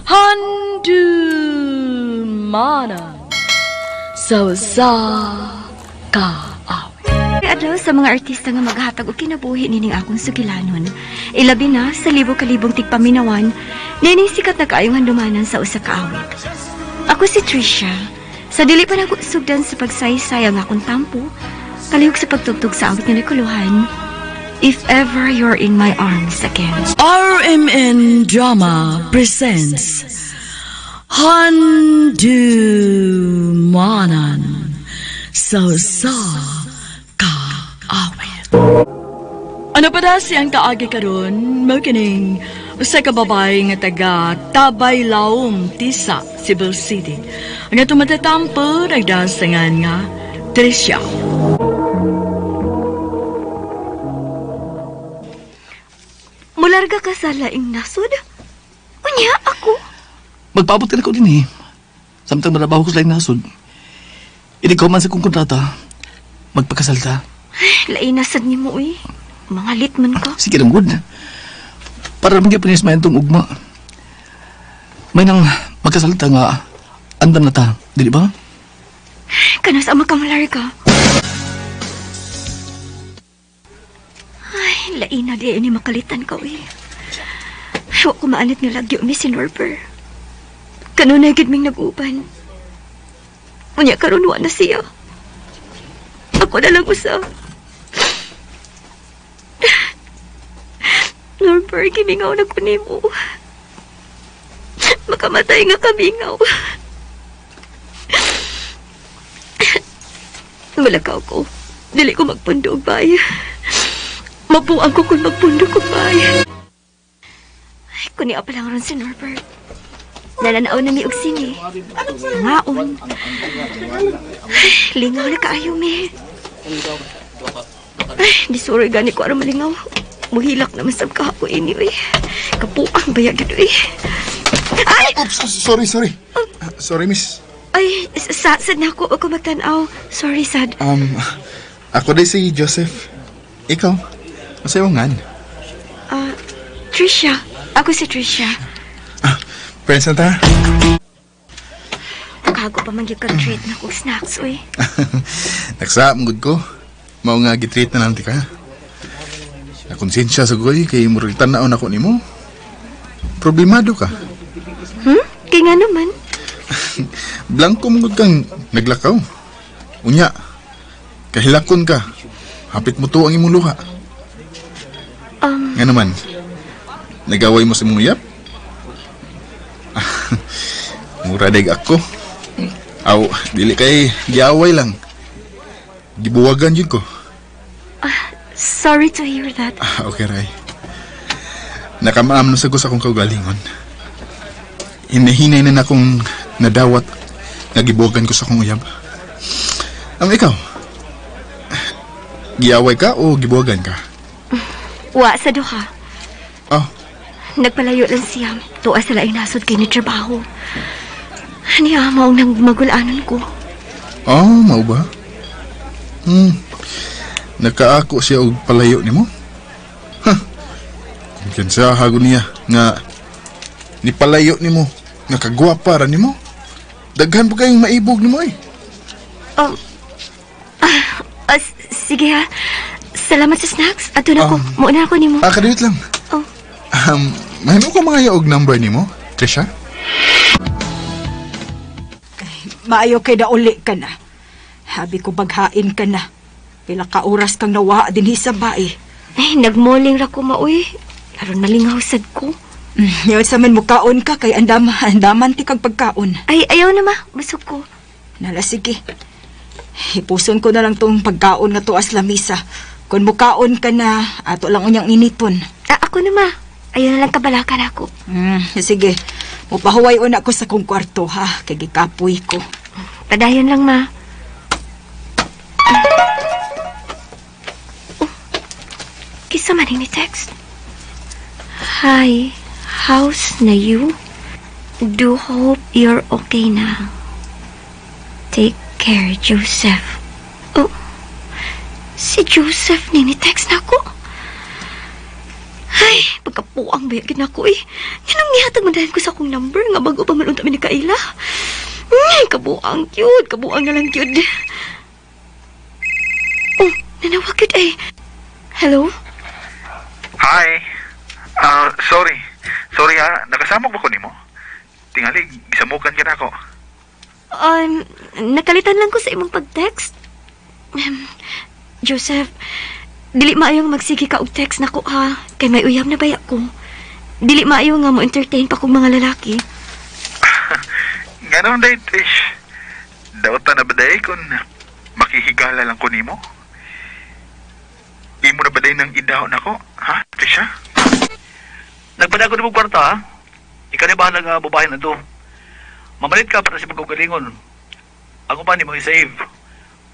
Handumanan sa usa ka awit. Adlaw sa mga artista nga maghatag og kinabuhi nining akong sugilanon. Ilabi na sa libo-kalibong tigpaminawan, nining sikat na kaayong handumanan sa usa ka awit. Ako si Tricia. Sa dili pa nako sugdan sa pagsaysay ang akong tampo, palihog sa pagtugtog sa awit nga nakuluhan, "If Ever You're in My Arms Again." RMN Drama presents Handumanan sa usa ka awit. Ano pa da siyang kaagi karon mao kining usa ka babae nga taga Tabay Laom, Tisa, Cebu City. Ang atong matatampo nagdasangan nga Tricia. Mularga ka sa laing nasod? Unya ako? Magpaabot ka na ko din eh. Samtang marabaho ko sa laing nasod. Inig ko man sa kong kontrata. Magpakasal ta. Lain nasad ni mo uy. Mangalit man ka. Sige lang, good. Para naman gyapon is tong ugma. May nang magkasal ta nga andam na ta. Dili ba? Kanos ang makamularga. Ay, lain na di ni makalitan ka uy. Wa ko maanit nga lagyo mi si Norber. Kanunay gid ming nag-uban. Unya karon wa na siya. Ako na lang usa. Norber, gimingaw na ko nimo. Makamatay nga kamingaw. Malakaw ko. Dili ko magpundo og bay. Mabuang ko kung magpundo ko bay. Ay, kunia pa lang ron si Norbert. Nananaw na mi og sine. Ngaon. Ay, lingaw na kaayo mi. Ay, di suroy gani ko aron malingaw. Muhilak naman sab kahapon ini, uy. Kapuang baya gid, uy. Ay! Oops, sorry, sorry. Sorry, miss. Ay, sad na ako. Ako magtanaw. Sorry, sad. Ako day si Joseph. Ikaw? Masayo ngan? Tricia. Ako si Tricia. Ah, friends na ta? Kago pa man gyud kag treat na kog snacks, uy. Nagsa, mugod ko. Mao nga gitreat na lang ti ka. Nakonsensya sa goy kay murag tan-aw nako nimo. Problemado ka. Kay nga naman. Blanco mugod kang naglakaw. Unya, kahilakon ka. Hapit mo to ang imong luha. Nga naman, nagaway mo sa imong uyap? Mura dag ako. Aw, dili kay giaway lang. Gibuwagan jud ko. Sorry to hear that. Ah, okay, Ray. Nakamaam na sa akong kaugalingon. Hinahinay na akong nadawat nga gibuwagan ko sa akong uyab. Ang ikaw, giaway ka o gibuwagan ka? Wa sa duha. Oh, Nagpalayo lang siya. Tuwa sa laing nasod kay ni trabaho. Niya, maong nang magulanon ko. Oh, mao ba? Nakaako siya og palayo nimo? Ha. Kung kinsa hago niya nga nipalayo nimo, nga kagwapa ra nimo. Daghan pa kayong maibog nimo eh. Sige ha. Salamat sa snacks. Ato na ko. Muna ako nimo. Ah, kadiyot lang. Oh. Mahimo ko mga og number nimo, Trisha? Maayo kay dauli ka na. Habi ko baghain ka na. Pila ka oras kang nawa dinhi sa bae. Ay, nagmuling ra ko maoy. Aron malingaw sad ko. Yaw sa man mukaon ka kay andam, andaman ti kag pagkaon. Ay, ayaw na ma. Busog ko. Nala sige. Ipuson ko na lang tong pagkaon nga tuas lamisa. Kung mukaon ka na, ato lang unyang initon. Ah, ako na ma. Ayaw na lang kabalakan ako. Sige. Mupahuway una ko sa kong kwarto ha, kay gikapoy ko. Padayon lang ma. Oh, kisa man ni text. Hi, how's na you? Do hope you're okay na. Take care, Joseph. Oh, si Joseph ni text na ako. Ay, pagkapuang ba gid nako eh. Nganong nihatag man dahil ko sa akong number nga bago pa man unta mi nikaila. Kabuang cute, kabuang na lang cute. Oh, nanawag cute ay. Hello? Hi. Ah, sorry. Sorry ha, nakasamok ba ko nimo? Tingali, gisamukan ka na ako. Nakalitan lang ko sa imong pag-text. Joseph, dili maayo nga magsige ka og text nako ha, kay may uyab na baya ko. Dili maayo nga mo entertain pa kog mga lalaki. Ganon day, Trish. Dauta na ba day kung makihigala lang ko nimo? Imo na ba day nang idaw nako? Ha, Trisha? Nagpada ko na mong kwarta, ha? Ikaw na bahala nga babae na to. Mamalit ka para sa pagkaugalingon. Ako pa ni mo i-save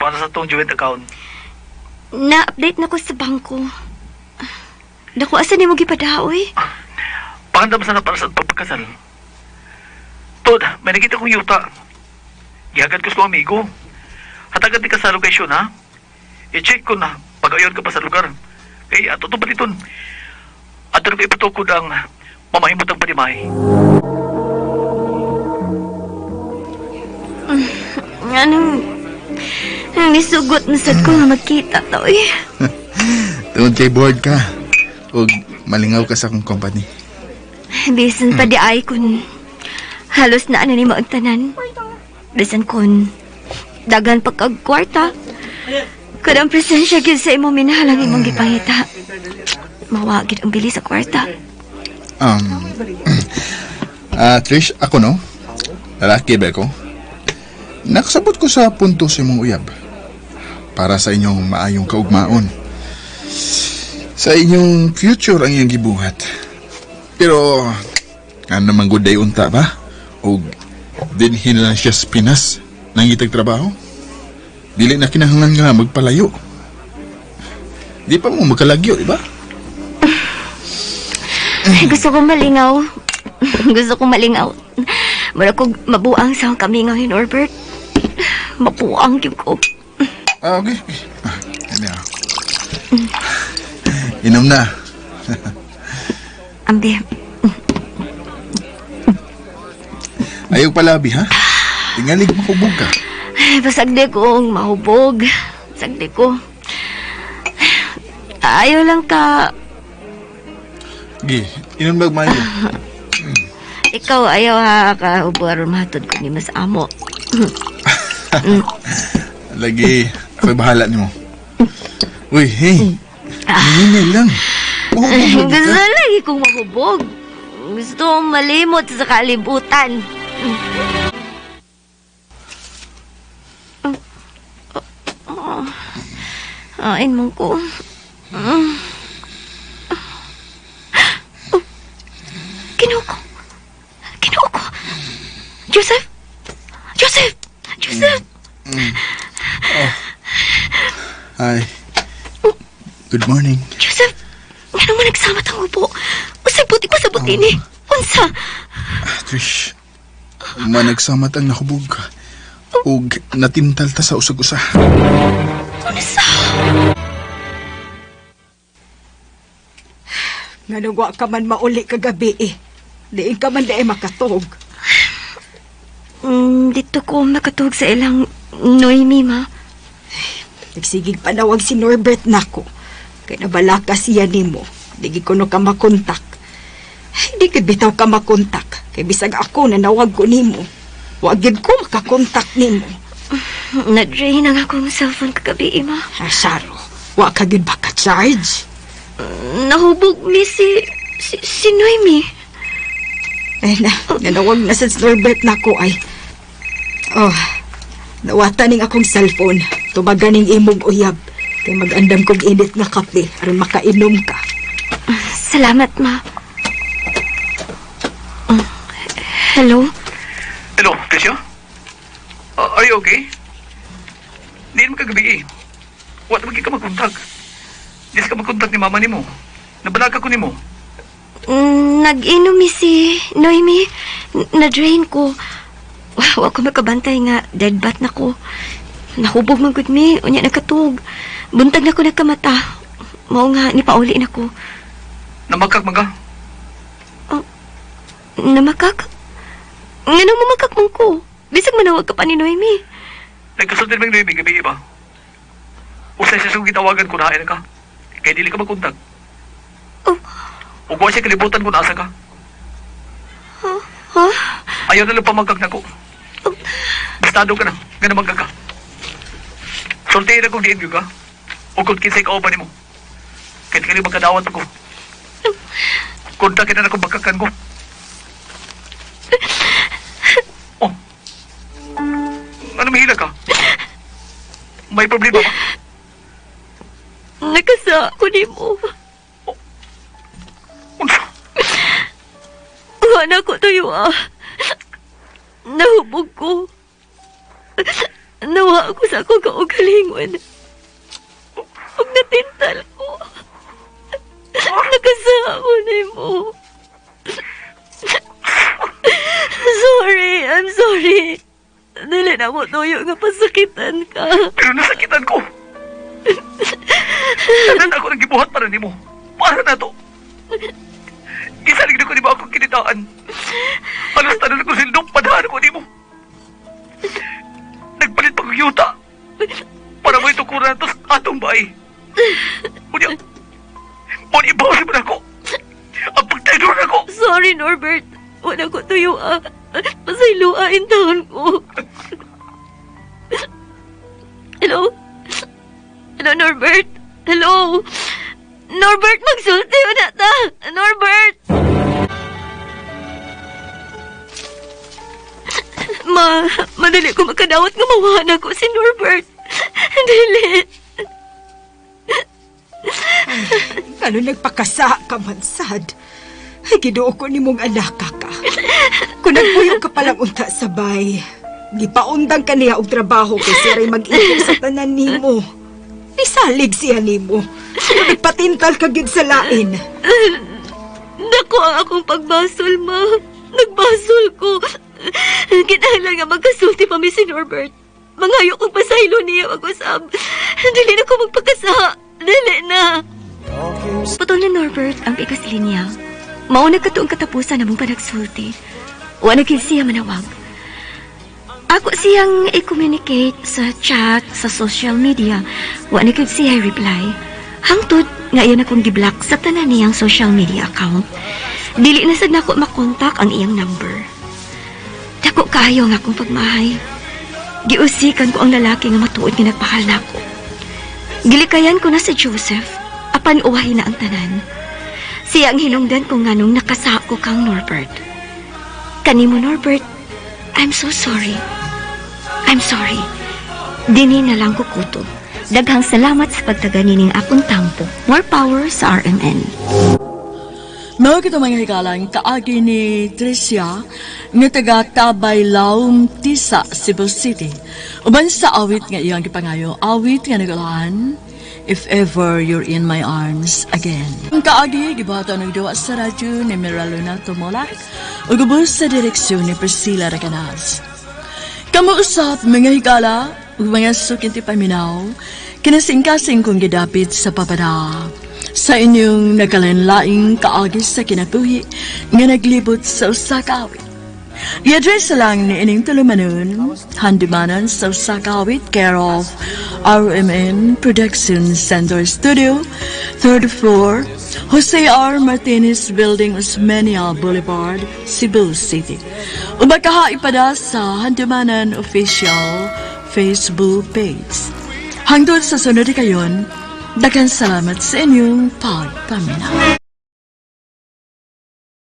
para sa tong joint account. Na-update na ko sa bangko. Dako, asa nimo gipadaoy? Paandam sana para sa pagpagkasal. Tod, may nakita kong yuta. Gihagad ko sa kong amigo. Hatagan di ka sa location, ha? I-check ko na pag-ayon ka pa sa lugar. Kay ato to baliton. Ato na ko ipatukod ang mamahimot ang panimay. Anong... Ang nisugot na sad ko nga magkita to eh. Tungod kay bored ka. Ug malingaw ka sa akong company. Bisan pa di ay kun halos na ano ni mo ang tanan. Bisan kun dagan pa kag kwarta. Kun ang presensya gid sa imong minahalang imong gipangita. Mawa gid ang bili sa kwarta. Trish, ako no? Lalaki ba ko? Nakasabot ko sa punto sa imong uyab. Para sa inyong maayong kaugmaon. Sa inyong future ang iyang gibuhat. Pero, ano naman good day unta ba? O dinhin lang siya sa Pinas nangitag trabaho? Dili na kinahanglan nga magpalayo. Di pa mo magkalagyo, di ba? Ay, gusto kong malingaw. Gusto kong malingaw. Mura kog mabuang sa akong kamingaw ni Norbert. Mabuang gyud ko. Ah, okay. Ah, ano ah. Inom na. Ambi. Ayaw palabi, ha? Tingalig mahubog ka. Ay, basagdi kong mahubog. Basagdi ko. Ayaw lang ka. Gi, inom mag mayo. Ikaw ayaw ha ka ubo aron mahatod ko ni mas amo. Lagi, ako'y bahala nimo. Uy, hey. Ninginay lang. Mahubog lagi Gusto ka. lagi kong mahubog. Gusto kong malimot sa kalibutan. Ain man ko. Oh. Kinuha ko. Kinuha ko. Joseph! Joseph! Joseph! Oh. Hi. Good morning. Joseph! Nga naman nagsamat ang ubo. Usay buti ko sa buti ni. Unsa? Trish, managsamat ang nahubog. Ug natintal ta sa usag-usa. Unsa? Nganong wa ka man mauli kagabi eh. Diin ka man diay makatog. Dito ko makatug sa ilang Noemi, ma. Nagsigig panawag si Norbert nako. Kay nabalaka siya nimo. Di gid kuno ka makontak. Ay, di gid bitaw ka makontak. Kay bisag ako nanawag ko nimo. Wa gid ko makakontak nimo. Na-drain ang akong cellphone kagabi, ma. Ah, Sharo, wa ka gid ba ka-charge? Nahubog mi si Noemi. Ay na, nanawag na sa Norbert nako ay. Oh, nawata ning akong cellphone. Tubagan ning imong uyab. Kay mag-andam kog init nga kape aron makainom ka. Salamat, ma. Hello? Hello, Tricia? Are you okay? Di naman kagabi eh. Wa naman ka magkontak. Di ka magkontak ni mama nimo. Nabalaga ko nimo. Nag-inom mi si Noemi. Na-drain ko. Wa ko makabantay nga dead bat na ko. Nahubog man gud mi, unya nakatug. Buntag na ko nagkamata. Mao nga nipauli na ko. Namakak man ka. Namakak? Nganong mamakak man ko? Bisag manawag ka pa ni Noemi. Nagkasulti ng Noemi gabi iba. Usay siya siyang gitawagan ko na ka. Kaya dili ka magkontak. Oh. Ug wa siya kalibutan kung asa ka. Ha? Ayaw na lang pamagkag nako. Bastado ka na. Nga namagkag ka. Sultihin na kung diin ka. O kung kinsay kauban nimo. Kahit kali magkadawat ako. Kontakin na akong bagkakan ko. Oh. Ano mahila ka? May problema ba? Nakasa ko nimo. Unsa? Wala ko tuyo ah. Nahubog ko. Nawa ako sa akong kaugalingon. Ug natintal ko. Nakasa ko nimo. Sorry, I'm sorry. Dili na mo tuyo nga pasakitan ka. Pero nasakitan ko. Tanan ako nang gibuhat para nimo. Para na to. Gisalig na ko nimo akong kinitaan. Halos tanan ko sildong padahan ko nimo. Nagpalit pa kong yuta. Para mo itukuran to sa atong bahay. Unya, mo ibaw mo na ako. Ang pagtaydor na ako. Sorry, Norbert. Wala ko tuyo ah. Pasayloa in taon ko. Hello? Hello, Norbert? Hello? Norbert, magsulti na ta! Norbert! Ma, madali ko makadawat nga mawahan ako si Norbert. Dili. Ano nagpakasa ka man, sad? Ay, giduo ko ni mong anak ka. Kung nagpuyo ka palang unta sa bay, gipaundang ka niya og trabaho kay siya ray mag-ipok sa tanan nimo. Nisalig siya nimo. Pero nagpatintal ka gyud sa lain. Dako ang akong pagbasol, ma. Nagbasol ko. Kinahanglan nga magkasulti pa mi si Norbert. Mangayo kong pasaylo niya mag-usab. Dili na ko magpakasa. Dili na. Putol ni Norbert ang pikas linya. Mauna ka tuong katapusan namong panagsulti. Wa na gid siya manawag. Ako siyang i-communicate sa chat, sa social media. Wa na gid siya reply. Hangtod nga iyan akong gi-block sa tanan niyang social media account. Dili na sad nako makontak ang iyang number. Dako kaayo ang akong pagmahay. Giusikan ko ang lalaki nga matuod nga nagpahal nako. Gilikayan ko na si Joseph, apan uwahi na ang tanan. Siya ang hinungdan ko nganong nakasako kang Norbert. Kanimo Norbert, I'm so sorry. I'm sorry. Dini na lang ko kutob. Daghang salamat sa pagtaga nining akong tampo. More power sa RMN. Mao kito mga higalang kaagi ni Tricia nga taga Tabay Laum, Tisa, Cebu City. Uban sa awit nga iyang gipangayo, awit nga nagulahan, If Ever You're in My Arms Again. Ang kaagi gibuhaton og duwa sa radyo ni Miraluna Tumulak ug ubos sa direksyon ni Priscilla Recanas. Kamo usap mga higala ug mga sukinti paminaw, kinasingkasing kong gidapit sa babada. Sa inyong nagkalanlaing kaagi sa kinabuhi nga naglibot sa usa ka awit. I-address lang ni ining tulumanon, handumanan sa usa ka awit, care of RMN Production Center Studio, 3rd floor, Jose R. Martinez Building, Osmeña Boulevard, Cebu City. Ug makaha ipada sa Handumanan Official Facebook page. Hangtod sa sunod kayon, daghang salamat sa inyong pagpaminaw.